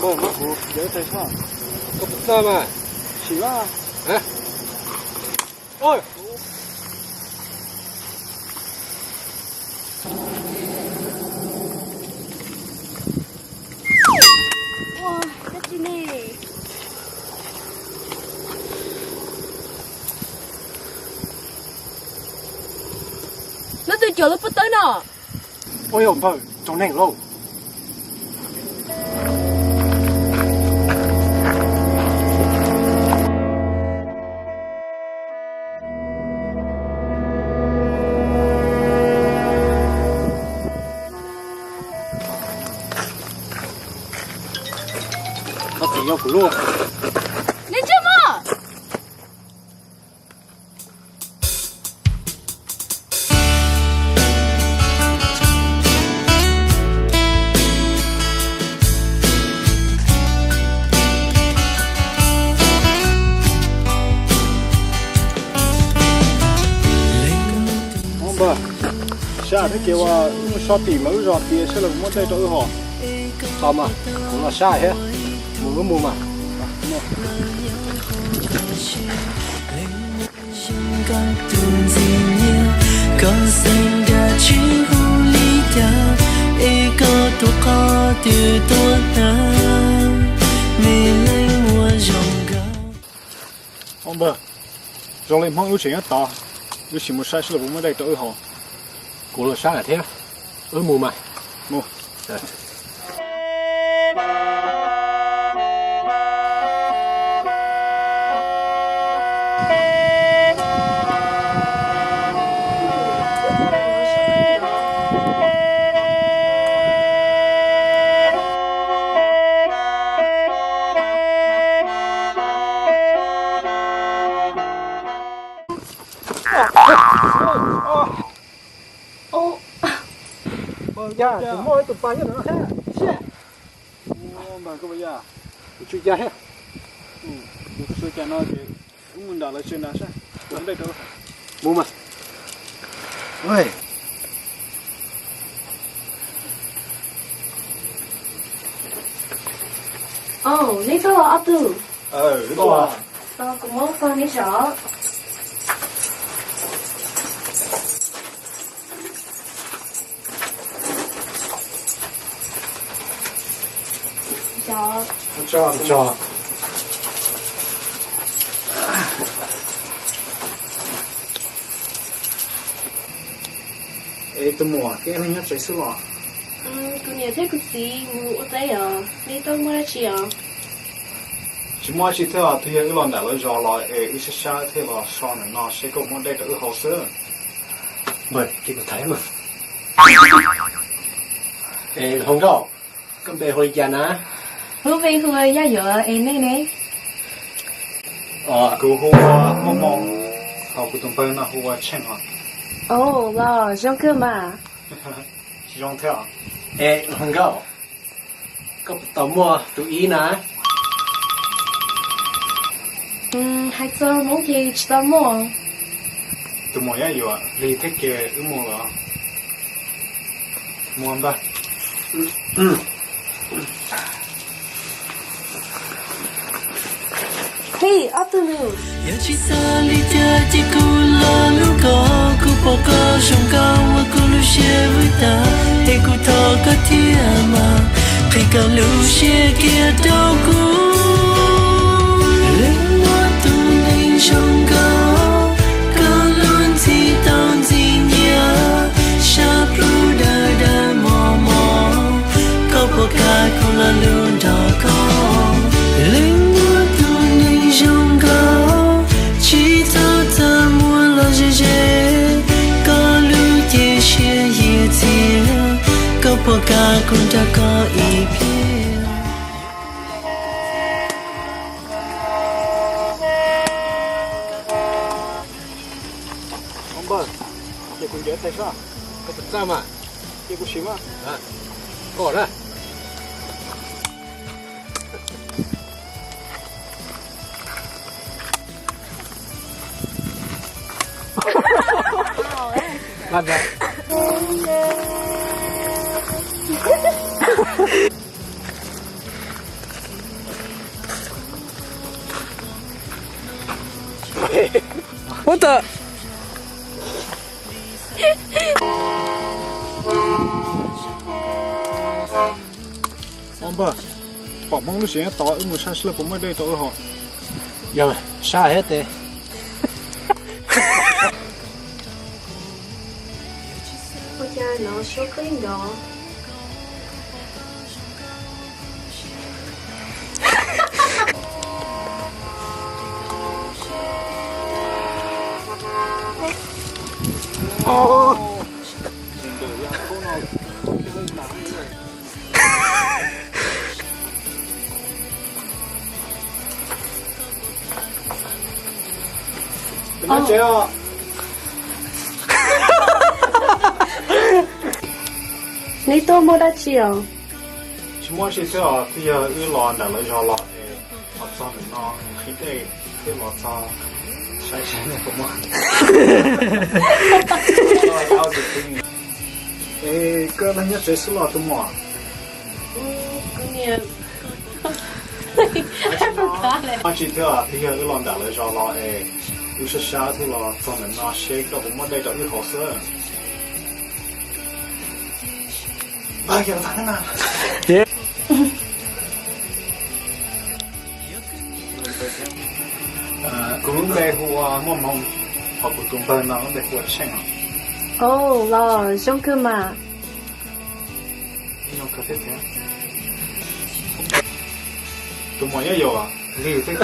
Koj muab kuv yawg tais sab, koj puas txawj mas? Sim mas. Leej twg coj lub pob tawb no? Ua yog npawg, tsaug neeg lauj. Koj tseem yog kuv lub. Neb ntsia mog. Npawg, sab thiab ces ua wb mus sab tim mas wb zos tias sab lawv muab dej rau wb haus. Tau mas, kuv los sab thiab, mus wb mus mas. Npawg, zoo li Hmoob wb tseem nyob tod, wb sim mus saib seb lawv puas muab dej rau wb haus. Kuv los sab lawm thiab, wb mus mas. Mus. Ua cas muaj ib tug pas nyob ntawm no thiab? Ua, npawg, koj puas yog? Kuv tsis yog thiab. Kuv xav cas no ces wb mus nram lawv tsev nrad saib puas muaj dej rau. Mus mas. Au, neb tuaj los ob tug? Kuv muab fog neb zov. Es tus muam, koj leej nyob tsev xwb los? Kuv niam thiab kuv txiv mus ua teb os, neb tuaj muaj dab tsi os? Tsis muaj dab tsi thiab os, twb yog wb los nram lawv zos los es wb sab sab thiaj los so ntawm no seb koj muab dej rau wb haus xwb. Npawg, cia kuv thaiv mas. Es hluas nkauj, koj npe hu li cas na? Kuv npe hu ua Yaj Yuam, es nej ne? Kuv hu ua Muaj Moo, ho kuv tus npawg no hu ua Tsheej os. Ua, los zoo kawg mas. Tsis zoo thiab os. Es hluas nkauj, koj puas tau muaj tus ib na? Hais txog Hmoob ces tsis tau muaj. Tus muam Yaj Yuam, lig thiab ces wb mus los. Mus npawg. Hej, ob tug nus. Yog tsis xav li cas ces kuv los hlub koj, kuv pom koj zoo nkauj ua kuv lub siab vwm tas, es kuv thov koj thiab mas, qhia koj lub siab kiag rau kuv. Leej muaj tus neeg zoo nkauj, koj lub ntxhi tau ntxim nyiam, sab plhu dawb dawb mos mos, koj puas kam kuv los hlub nrog koj? Leej muaj tus neeg zoo nkauj, tsis txhob txaj muag los ze ze, koj lub cev siab yiag txias, koj puas kam kuv nrog koj ib pliag? Npawg, ces kuv ncaws tais sab, koj puas txawj mas? Ces kuv sim mas. Koj na. What the? Ob npawg, pom Hmoob lub siab tod, wb mus saib seb puas muaj dej rau wb haus. Yog, sab thiab tes. Ua cas no suab qwb nrov? Neb tuaj muaj dab tsi os? Tsis muaj tsi thiab os, twb yog wb los nram lawv zos los es los txog ntawm no nqhis dej thiab los txog saib saib nej puas muaj. Es koj nyob tsev xwb los tus muam? Muaj tsi thiab, twb yog wb los nram lawv zos los es wb sab sab thiab los txog ntawm no seb koj puas muaj dej rau wb haus xwb. Kuv lub npe hu ua Muaj Hmoo, ho kuv tus npawg no lub npe hu ua Tsheej os. Los zoo kawg mas. Tus muam nyob yaus li thiab.